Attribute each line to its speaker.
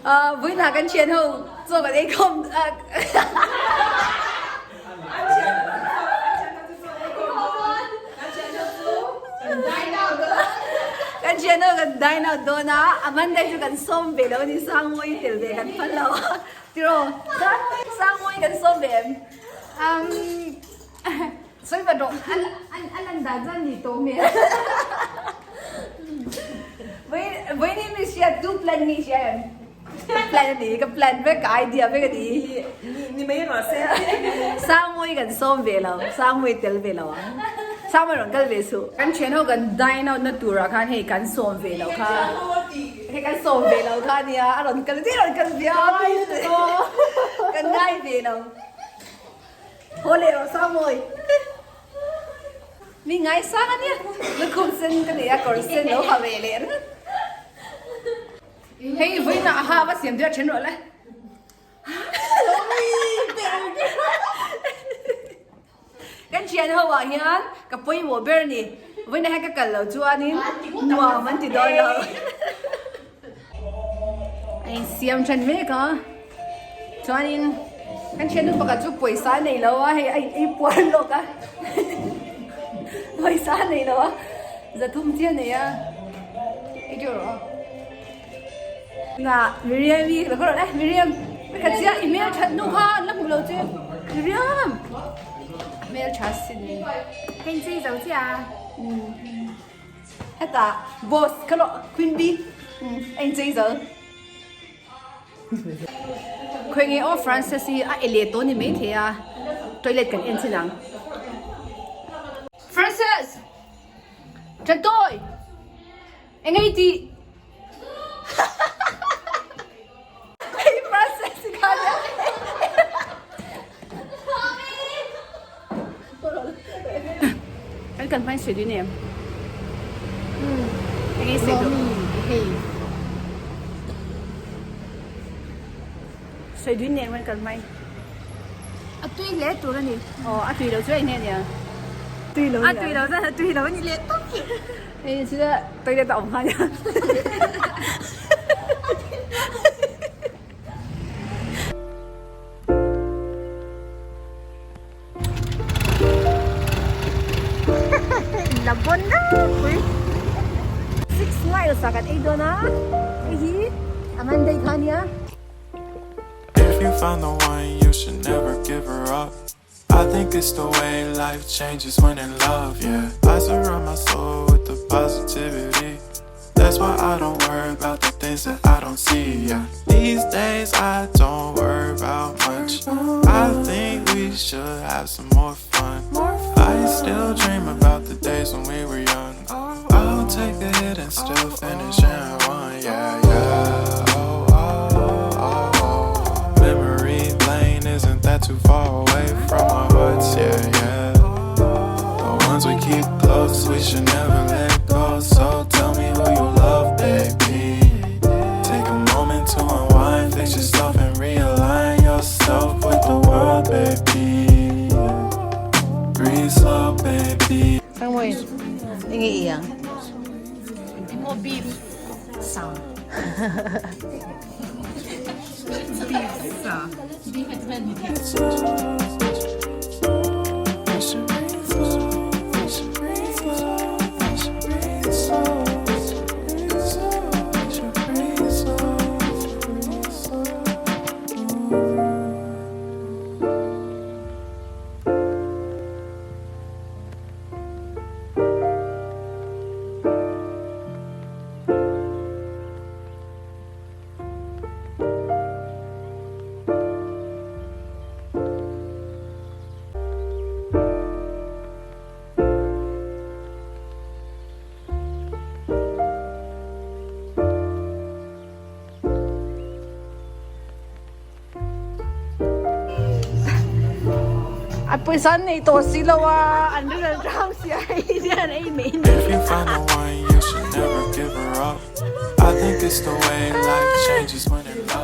Speaker 1: Vawiinah kan thian ho chaw kan ei khawm Kan thian ho kan dine out dawn a, Amanda chu kan sawm ve lo a ni, Sangmawii tel ve kan phal lo a, tiraw Sangmawii kan sawm ve em? Sawi vat rawh.
Speaker 2: A lan dan chuan ni tawh hmel.
Speaker 1: Vawiin mi hriat tu plan nge i hria em? Plan a ni, ka plan vek, ka idea vek a ni.
Speaker 3: Ni mai rawh se.
Speaker 1: Sangmawii kan sawm ve lo, Sangmawii tel ve lo ang. Sangmawii rawn kal ve suh. Kan thian ho kan dine out na turah khan hei kan sawm ve lo kha. Hei kan sawm ve lo kha a nia, a rawn kal zir a rawn kal ve a. Kan ngai ve lo. Haw leh rawh Sangmawii. Mi ngaisang a nia, lukhum sen ka nei a, kawr sen lo ha ve leh ringawt. Hei vawiinah a ha va siam tir a then rawh le. Kan thian ho ah hian ka pawimawh ber a ni. Vawiinah hian ka kal lo chuanin nuam an ti dawn lo. A insiam then mek a. Chuanin kan thiannu pakhat chu pawisa a nei lo a, hei a in ei puar lawk a. Pawisa a nei lo a, zathum chiah a nei a. Ei teuh rawh aw. Na Miriam i ka rawh le Miriam ka chiah i hmel that nu kha an la hmu lo che Miriam hmel tha sin
Speaker 2: Heng chei zo chiah a.
Speaker 1: Hetah boss ka rawh Queen Bee a in chei zo. Khawi nge aw Francis hi a e leh tawh ni maithei a toilet kan en chin ang. Francis! Tatoy! Eng ei tih? Hei Francis i kha nia. Kan kan hmain sawi duh nem. Eng ei sawi duh?
Speaker 2: Hei.
Speaker 1: Sawi duh nem kan kan hmain.
Speaker 2: A tui hle tur a ni.
Speaker 1: Aw a tui lo chu a inhne nia. Tui lo
Speaker 2: A tui lo chuan a tui lo a ni leh tawp hi.
Speaker 1: Hei chu toilet a awm nghal nia. La bon ropui. 6 miles a kan ei dawn a. Hei hi Amanda-i kha ania.
Speaker 4: If you find the one you should never give her up I think it's the way life changes when in love, yeah I surround my soul with the positivity That's why I don't worry about the things that I don't see, yeah These days I don't worry about much I think we should have some more fun I still dream about the days when we were young I'll take a hit and still finish in one, yeah, yeah Oh, oh, oh, oh Memory lane isn't that too far away from our hearts, yeah, yeah The ones we keep close, we should never let go So tell me who you love, baby Take a moment to unwind, fix yourself and realign yourself with the world, baby Breathe slow, baby
Speaker 1: Sangmawii, enge i ang?
Speaker 2: Engemaw beef sa. Beef sa.
Speaker 1: A pawisa an nei tawh si lo a, an rilru hrang sia hei hian ei mai ni.
Speaker 4: If you find the one you should never give her up I think it's the way life changes when in love.